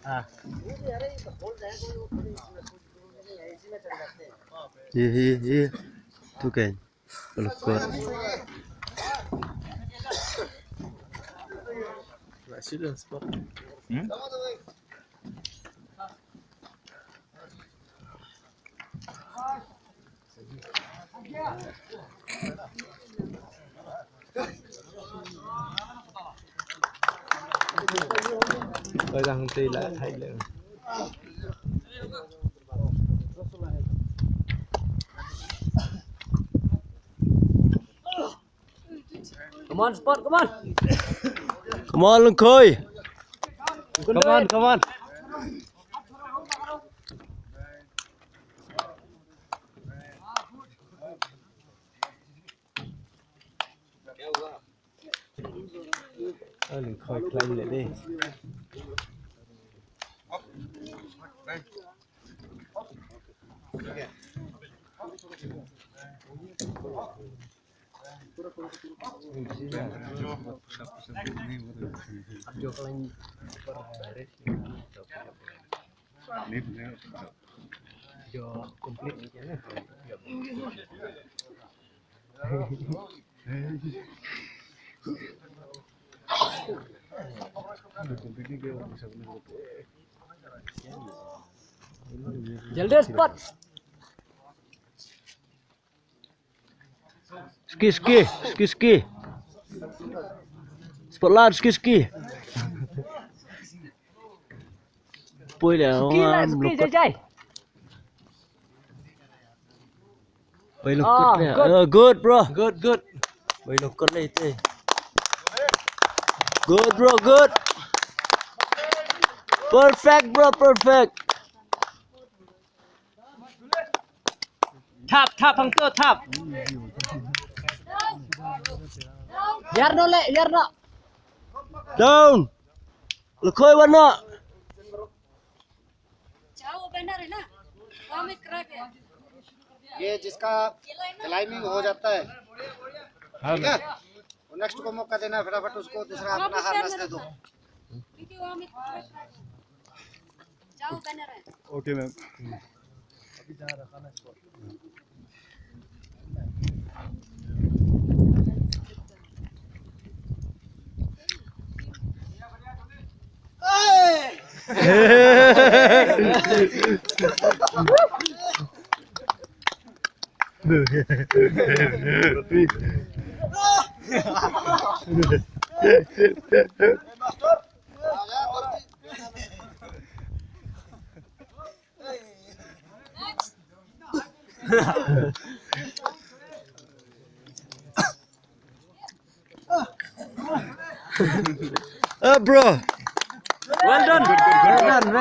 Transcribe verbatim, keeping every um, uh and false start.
हाँ। ये, ये, ये। तू कह। Balukot. Hmm? Oi, dang te la thai le. Come on, Spot, come on. Come on, Lungkoi. Come on, come on. Ah, Lungkoi climb le de. Jaldar, Spot. Ski, ski, ski, ski. Spot lad, ski, ski. Poi le, ski lad, ski, Jai, Jai. Wei, lungkot le. Ah, good. Oh, good, bro. Good, good. Wei, lungkot le ite. Good, bro, good. Perfect, bro, perfect. Thap, thap, hangto, thap. Yarno le, yarno. Down. Lukoi wan noh. जाओ, वो बैनर है ना, वहाँ में क्रैक है। ये जिसका क्लाइंबिंग हो जाता है, ठीक है, वो नेक्स्ट को मौका देना, फटाफट उसको दूसरा अपना हार्नेस दे दो। क्योंकि वहाँ में क्रैक है। जाओ, बैनर है। ओके, मैम। अभी जहाँ रखा ना इसको। Ah, bro. Well done. Well done, well